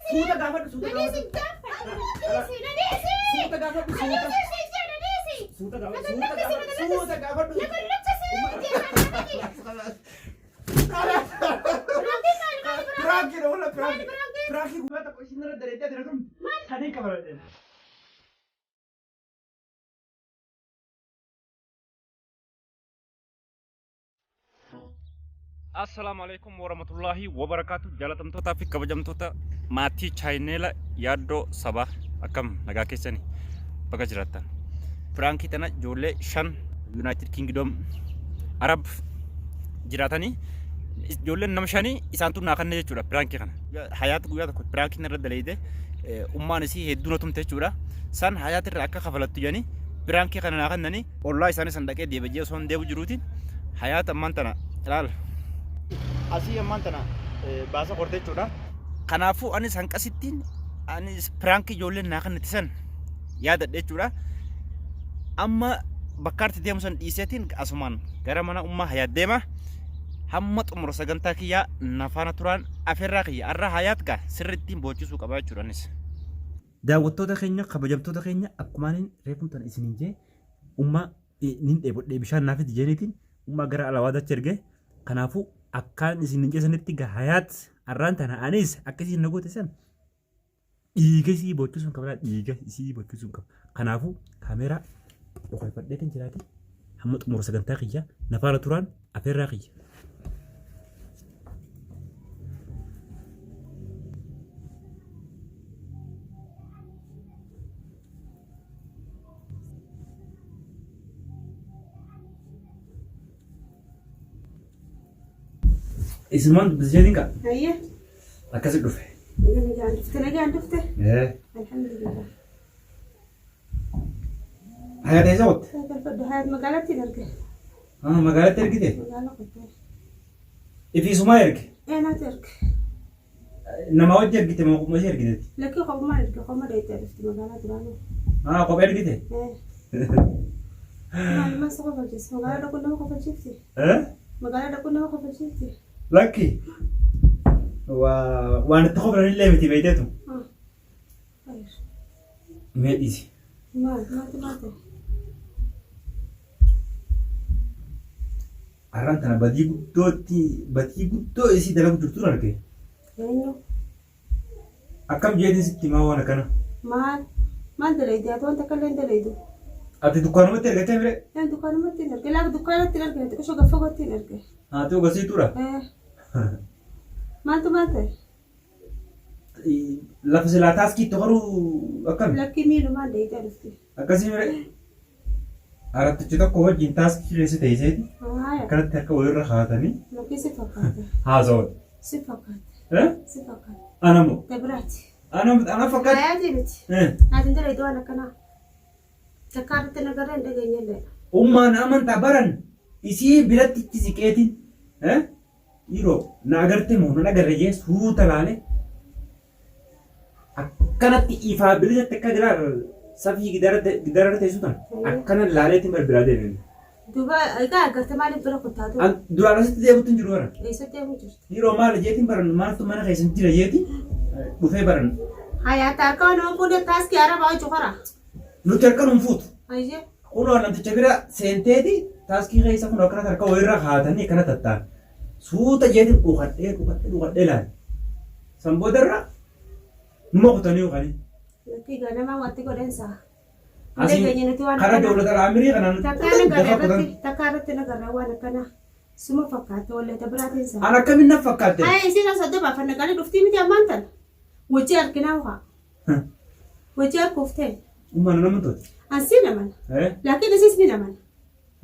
Suuta gaafadhu, suuta gaafadhu. Suuta gaafadhu, suuta. Suuta gaafadhu, suuta gaafadhu, suuta gaafadhu. Piraankii dha walla piraankii. Piraankii guyyaa tokko isin irra dareeddee ati na tumte. Sanii kafaladhe. Assalaamu alaikum warahmatullahi wabarakaatu. Jaalatamtootaa fi kabajamtoota maatii chaayineela yaaddoo sabaa akkam nagaa keessani baga jiraattan. Piraankii tana ijoollee 5 United Kingdom Arab jiraatanii ijoolleen nama shanii isaantu naa kanne jechuudha piraankii kana. Hayaat guyyaa tokko piraankii irra daleeyde ummaan isii hedduu na tumte jechuudha. San hayaat irraa akka kafalattu jedhanii piraankii kana naa kennanii ollaa isaanii san dhaqee deebajee osoo hin deebu jiruuti hayaat ammaan tana ilaala. Asii ammaan tana baasa korte jechuudha. Kanaafuu anis hanqasittiin anis piraankii ijoolleen naa kennite san yaadadhe jechuudha. Amma bakka arti deemu san dhiiseetiin asumaan gara mana ummaa hayaat deema. Hamma xumura sagantaa kiyyaa na faana turaan afeerraa kiyya. Arra hayaat gaa sirrittiin boochisuu qaba jechuudha anis. Daawwattoota keenya kabajamtoota keenya akkumaanin reefum tana isiniin jee ummaa nin dheebodhee bishaan naa fidi jeeniitiin ummaa gara alawaadaatti erge kanaafuu akkaan isiniin jee sanitti gaa hayaat arraan tana anis akka isiin na goote san dhiiga isii bochisuun qaba dhiiga isii bochisuun qaba kanaafuu kaameeraa dhokafadheetiin jiraati hamma xumura sagantaa kiyya na faana turaan afeerraa kiyya. Isumaan dubbisee qaba. Hayyee. Akkasi dhufe. Nagaan dhufte nagaan dhufte. Alhamdulillah. Hayaat eessa qotte? Galfadhu Hayaat magaalatti hin erge. Ah, magaalatti ergite? Magaala qotte. Ifiisumaa erge? Eenaatu erge. Nama wajji ergite moo kophaa ishee ergiteeti? Lakkii kophumaan erge kopha dheettee dhufti magaalaa duraanuu. Ah, kophee ergite? Maal maal si kofalchiise? Magaalaa dhaquun nama kofalchiifti? Eh? Magaalaa dhaquun nama kofalchiifti? Lakki. Waan itti koflan illee miti beekteetu. Ah. Khayr. Mee dhiisi. Maal maaltu maal ta'e? Har'aan tana badii guddootti badii guddoo isii dalagu jirtuun arge. Eenyu? Akkam jeetiin sitti himaa waan akkana. Maal? Maal dalaydi? Ati wanta akka illee hin dalaydu. Ati dukkaanumatti ergattee mire? Een dukkaanumatti hin erge. Lafa dukkaanatti hin ergine xiqqishoo gad fagootti hin erge. Haati ogasiituudha. Ee. Maaltu maal ta'e? Lafa silaa taaskii itti horuu akkami? Lakkii miilumaan deeyitee dhufti. Akkasii mire? Arattichi tokko wajjin taaskii keessa teesseeti Haaya. akkanatti harka walirra kaa'atanii Lakkii si fakkaate. haasawan. Si fakkaate. Eh? Si fakkaate. Ana moo? Dabiraati. Ana ana fakkaate? Hayaatii miti. Eh. Ati hin dalaydu waan akkanaa. Takkaa irratti nagarra hin dhageenyellee. Ummaan amantaa baran isii biratti itti siqeetiin eh? Dhiiroo na agarte moo nan agarre jee suuta laale akkanatti ifaa bilisatti akka gidaar safii gidaara teessu tan akkana laaleetiin bar biraa deeme. Duuba egaa agarte maaliif bira kuttaatu? An duraan asitti deemutti hin jiru bara. Eessatti deemuu jirti? Dhiiroo maali jeetiin baran maaltu mana keessa hin jira jeetiin dhufee baran. Hayaata harka waan nama fuudhee taaskii arabaa hojii kora. Nuti harka nun fuutu. Hayyee. Kunoo namticha bira seenteeti taaskii keessa kun akkanatti harka wayirra kaa'atanii akkana tattaan. Suuta jeetiin dhukadhee dhukadhee dhukadhee laale. San boodarra numa kutanii yookaanii. Lakkii ganamaa wanti godhansaa. Asiin Dhageenye nuti waan karaa akkanaa. dawlata al'aamirii kanaan nuti Takkaa kutan nagarra dafa kutan. irratti takkaa irratti nagarra waan akkanaa. Suma fakkaate wallee ta biraatiin saa. An akkamiin na fakkaatte? Haya isiin as adda baafanna gaarii dhuftii miti ammaan tana. Wajji arginaa waa. Wajji arguuf ta'e. Ummaan nama tooti. An siin amana. Eh? Laakiin isiis ni amana.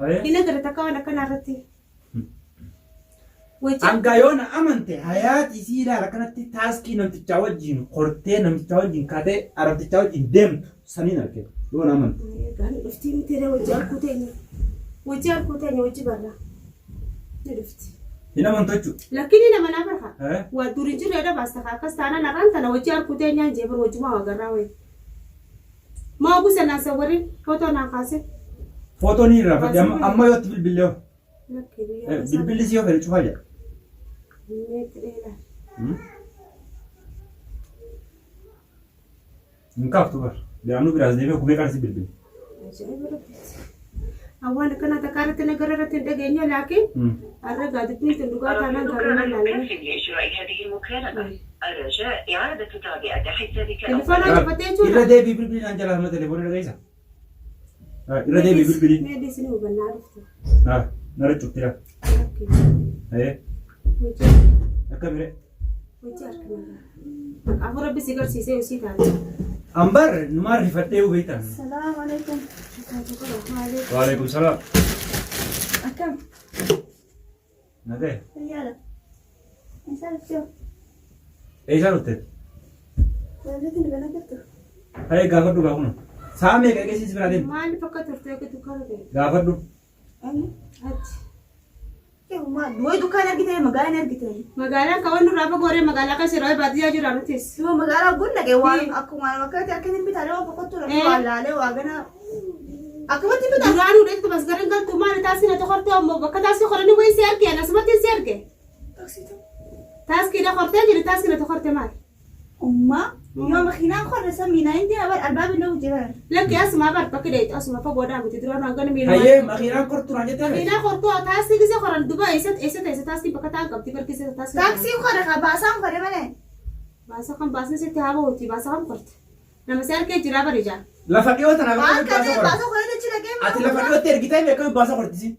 Eh? Hin agarre takka waan akkanaa irratti. Wajji Angaa yoo na amante hayaati isii ilaala kanatti taaskii namtichaa wajjin kortee namtichaa wajjin kaatee arabtichaa wajjin deemtu saniin arge yoo na amante. Gaarii dhuftii miti ree wajji arguu teenya. Wajji arguu teenya wajji barra. Ni dhufti. Hin amantu jechuudha. Lakkiin ni amanaa barha. Eh? Waa dur hin jirreedha baasta kaa akkas taanaan har'aan tana wajji arguu teenyaan jee bar wajjumaa waa garraa wayi. Maa gusa naan sawwarin footoo naan kaasin. Footoo ni irraanfadhe amma amma yoo itti bilbillee hoo? Lakkii biyya Eh, Bilbilli si yoo fedhe cufaa jedha. Meetti dheeraa. Hmm? Hin kaaftu bar. Biraanuu biraas deemee gumee qaansi bilbile. Ajaa'iba rabbiiti. Awwaan akkana takka irratti nagara irratti hin dhageenye laakiin har'a gaa dubbiin tun dhugaa taanaan gaarummaa laalame. لإجراء هذه المكالمة الرجاء إعادة تعبئة حسابك أو Telefoona cufatee jechuudha. Irra deebii bilbilii naan jalaa amma telefoona dhageessa. Irra deebii bilbilii. Mee dhiisni hubannaa dhufte. Nara cuftira. Hojii Akka bire. hojii harkana. Maqaa rabbi si garsiisee hojii taate. Ambar numaa rifadhee hubeetan. Salaamu alaikum. Waalaikum salaam. Akkam? Nagaya. Fayyaadha. Eessaa dhuftee? Eessaa dhufte? Wantoota hin banaa jirtu? Hayee gaafadhu gaafuna. Sa'a meeqa eegasiis biraa deemu? Maaliif akka turte akka dukkaana ta'e? Gaafadhu. Ani? Achi. Wayi dukkaana argitee magaalaan argitee? Magaalaan kan wanni irraa fagooree magaalaa keessa yeroo baadiyyaa jira nutis. Suma magaalaa guun dhaqee waan akkuma akkatti akka hin bitaalee waan boqottuu dha. Waan laalee waa gana akkamatti bitaa? Duraan hudheetu masgaran galtu maali taasii na tokortee ammoo bakka taasii qoranii wayii si arge ani asumatti si arge. Taaskii na qortee jiru taaskii na tokorte maali? Ummaa yoo makiinaan qorre samiinaa hin deema bar albaabi na hojii bar. Lakki asuma bar bakki dheetu asuma fagoodhaa miti duraan hangana miila. Hayyee makiinaan kortu naan jettee Makiinaa qortuu taaskii gisee qoran duba eessa eessa teessa taaskii bakka ta'an qabdi barkiisa taaskii. Taaksii qorre kaa baasaan qorre malee. Baasa kan baasni sitti haa bahuuti baasa kan qorte. Nama si argee jira bari jaa. Lafa dhiyoo tanaaf Waan akkamitti baasa kanneen qorra? baasa qorre jechi dhaqee Ati lafa dhiyootti ergitee akkamitti baasa qortisi?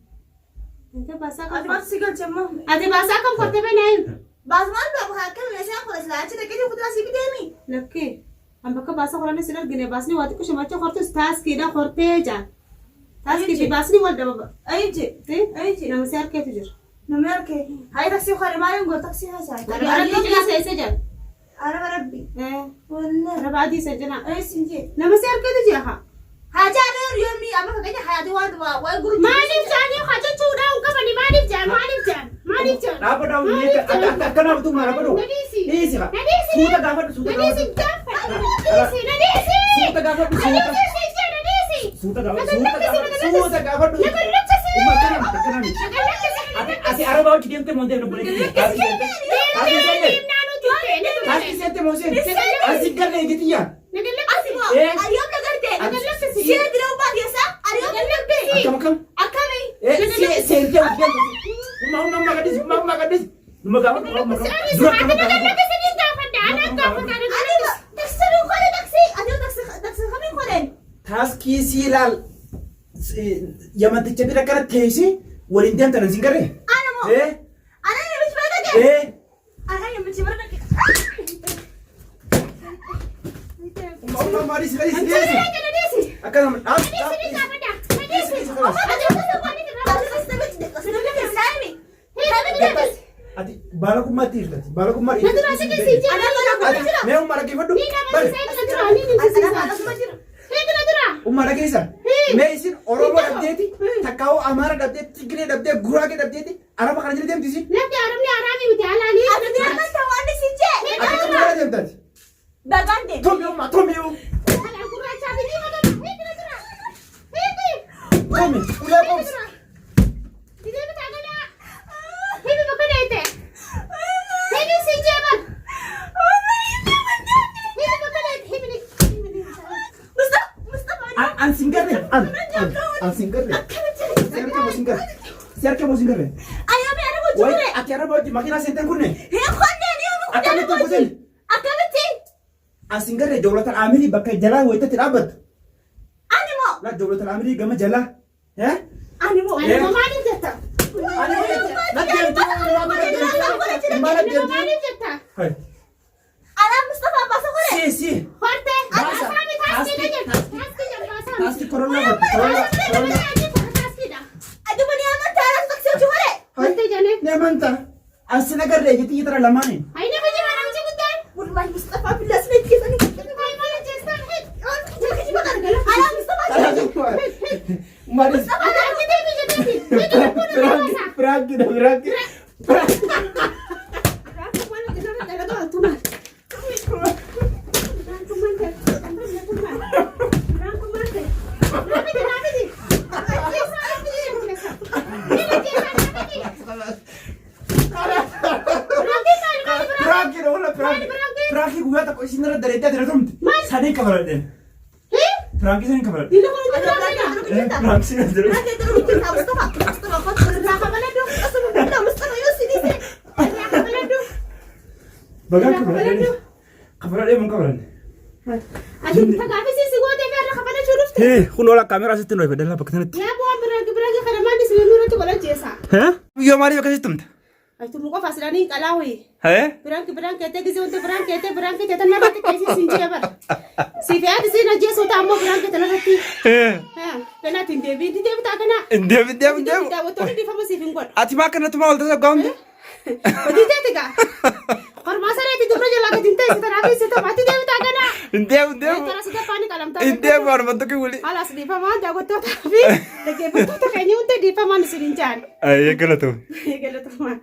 Inte baasaa kan Ati maal si galche ammoo? Ati baasaa kan qorte beenaayu. Baasumaan ba'a haa akkami meeshaan qorre silaa achi dhaqee kuduraa si biteemi. Lakki an bakka baasa qoranne sin argine baasni waa xiqqoo shamacha qortus taaskiidha qortee jaa. Taaskii fi baasni wal dhababa. Ayije. Ayije. Nama si argeetu jira. Namni arge. Hayi taksii qorre maaliin goor taksii haasaa? Arabbii cinaa isa isa jaa. Araba rabbi. Wallah. Araba adii isa cinaa. Ay sinje. Nama si argeetu jira haa. Haajaa dheer yoomii amma fakkeenya hayaati waan waan gurguru. Maaliif jaanii haa jechuudha hin qabani maaliif jaan maaliif jaan maaliif jaan. Dhaabba dhaabba akkana utuu maal godhu? Nadiisi. Dhiisi haa. Nadiisi. Suuta gaafadhu suuta Nadiisi gaafadhu. gaafa. Nadiisi nadiisi. Suuta gaafadhu suuta. Nadiisi jaa nadiisi. Suuta gaafadhu suuta gaafadhu suuta gaafadhu. Umma akkana miti akkana miti. Ati ati araba hojii deemtee moo deemte obboleettii? Taasii seente. Taasii seente. Taasii seente moo seente? Asi galee gitiyyaa. Ariyoom nagarte. Siya dirau baadiyyaa ariyoom nagarte. Akkam akkam. Akkami. Seentee hojii deemte. Umma umma umma gadhiisi umma umma gadhiisi. Numa gaafadhu umma gaafadhu. Dura akkana gaafadhu. Ariyoom taksii min qorre taksii. Ariyoom taksii kamiin qorre. Taaskii si ilaal yamanticha bira akkana teessee waliin deemtan hin garree? Ana moo. Ee Ana namichi bira dhaqe. ee Ana namichi bira dhaqe. umma umma umma dhiisi gadhiisi dhiisi. Akkana dhaab dhaab. Ati baala kummaatti hirtati baala kummaa dhiirtati. Ati mee umma dhaggeeffadhu. Bari umma dhageessa. Mee isin Oromoo dhabdeeti takkaa'uu Amaara dhabdeeti Tigiree dhabdee Guraagee dhabdeeti Araba kana jala deemti isin. Ati kan jala deemtati. Tomi umma tomi tomi ulee qoomsi. An sin garre an an an sin garre. Si argamu sin garre. Si argamu sin garre. Wayi ati araba hojii makiinaa seentan kunne. Akkamitti kutin? An sin garre dawlatan amirii bakka jalaa wayitatti dhaabbattu. La dawlatan amirii gama jalaa. Eh? Ani la deemtu maala deemtu. Hai. Si si. Taaskii korollaa godhu korollaa korollaa. Hai. Ne amantaa. An sin agarre jetti jitara lamaaniin. والله مصطفى بالله سمعت كيف انا انا مصطفى Maris. Piraanki dha piraanki. Piraanki dha wala piraanki. Piraanki guyyaa tokko isin irra daleettee ati na tumte. Sanii kafaladheen. Piraankii sanii kafaladhe. Dila kun itti biraa Piraankii sanii kafaladhe. Irraa kafaladhu. Irraa kafaladhu. Bagaan kafaladheen. Kafaladhee mun kafaladhe. Ati takaafisii si gootee fi irra kafalachuu dhufte. Hee kun oola kaameraa sitti nu fayyadama bakka sanatti. Yaa bu'aan biraanki biraanki kana maal isin nurratti godhan jeessa. Hee? Yoo maaliif akkasitti tumte? Ati mu qofa silanii hin qalaa hoyi. Hee? Biraanki biraanki ettee gisee wanti biraanki ettee biraanki ettee tan irratti qeesii siin jee bara. Si fi ati siin ajjeesuu ta'a ammoo biraanki tan irratti. Hee? Kanaa ittiin deebiin itti deebitaa kanaa. Hin deebi deebi deebi. Daawwattoonni dhiifama siif hin godhu. Ati maa akkanatti maa olta saggaa hundi? Hojii teeti gaa. Kormaa sareeti dubra jalaa gadi hin teessi tanaaf hin sitama. Ati deebitaa kanaa. Hin deebi deebi. Tara sadaffaa ni qalamtaa. Hin deebi waanuma tokko wuli. Halas dhiifamaa daawwattootaa fi dhaggeeffattoota keenya hunda dhiifamaan isin hin jaan. Ayyee galatoomi. Galatoomaa.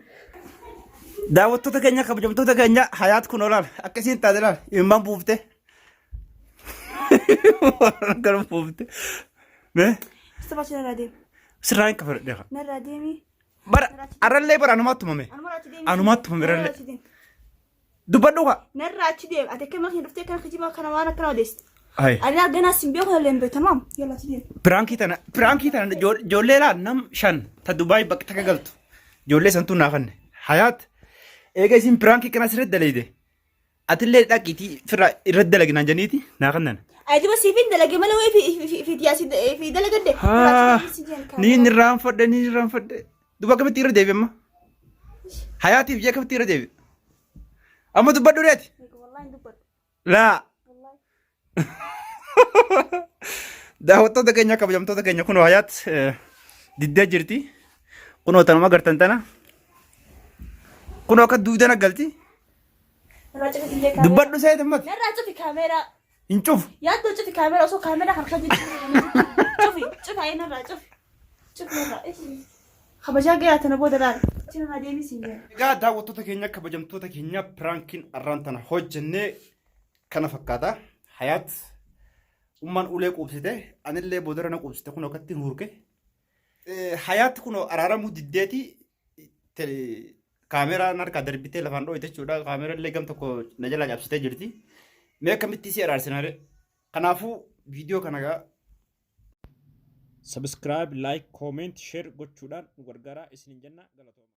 Daawwattoota keenya kabajamtoota keenya hayaat kun olaal akkasiin taate laal imimmaan buufte. Gara buufte. Mee Mustafa achi narraa deemi. Sirraa hin kafaladhe. Narraa deemi. Bara arrallee bara anumaatti tumame. Anumarraa achi deemi. Anumaatti tumame Narraa irrallee. achi deemi. Dubbadhu kaa. Narraa achi deemi. Ati akka mana dhuftee kana kijiba kana waan akkana odeessite. Ayi. Ani arganaa sin beeku illee hin beektu tamam. Yalla achi deemi. Piraankii tana ijoollee laa nam shan ta Dubaay bakka takka galtu. Ijoollee santuu naa kanne. Hayaat eega isin piraankii kana sirriitti dalagde. Atillee dhaqiitii firra irratti dalagi naan janiiti naa kannan. Ani duba siif hin dalage malee wayii fi fi fi fi dalagadde. Haa ni inni irraanfadhe ni irraanfadhe. Duba akkamitti irra deebi amma? Hayaatiif jee akkamitti irra deebi? Amma dubbadhu reeti. Wallahi hin dubbadhu. Laa. Daawwattoota keenya kabajamtoota keenya kunoo hayaat diddee jirti. Kunoo tanuma gartan tana. Kunoo akka duudana galti. Narraa cufi illee kaameeraa. Dubbadhu seet ammati. Narraa cufi kaameeraa. Hin cufu. Yaaddoo cufi kaameeraa osoo kaameeraa harka jirtu. Cufi cufi ayee narraa cufi. Cufi narraa. Kabajaa gayaa tana booda laal. Achi narraa deemii siin jedha. Egaa daawwattoota keenya kabajamtoota keenya piraankiin arraan tana hojjennee kana fakkaata. Hayaat ummaan ulee quubsite anillee boodara na quubsite kun akkatti hurke. Hayaat kun araaramuu diddeeti kaameeraan harkaa darbitee lafaan dhooyte jechuudha. Kaameera illee gam tokko na jalaa cabsitee jirti. Mee akkamitti isii araarsinaa? Kanaafuu viidiyoo kana gaa Subscribe, like, comment, share gochuudhaan nu gargaaraa isiniin jenna galatooma.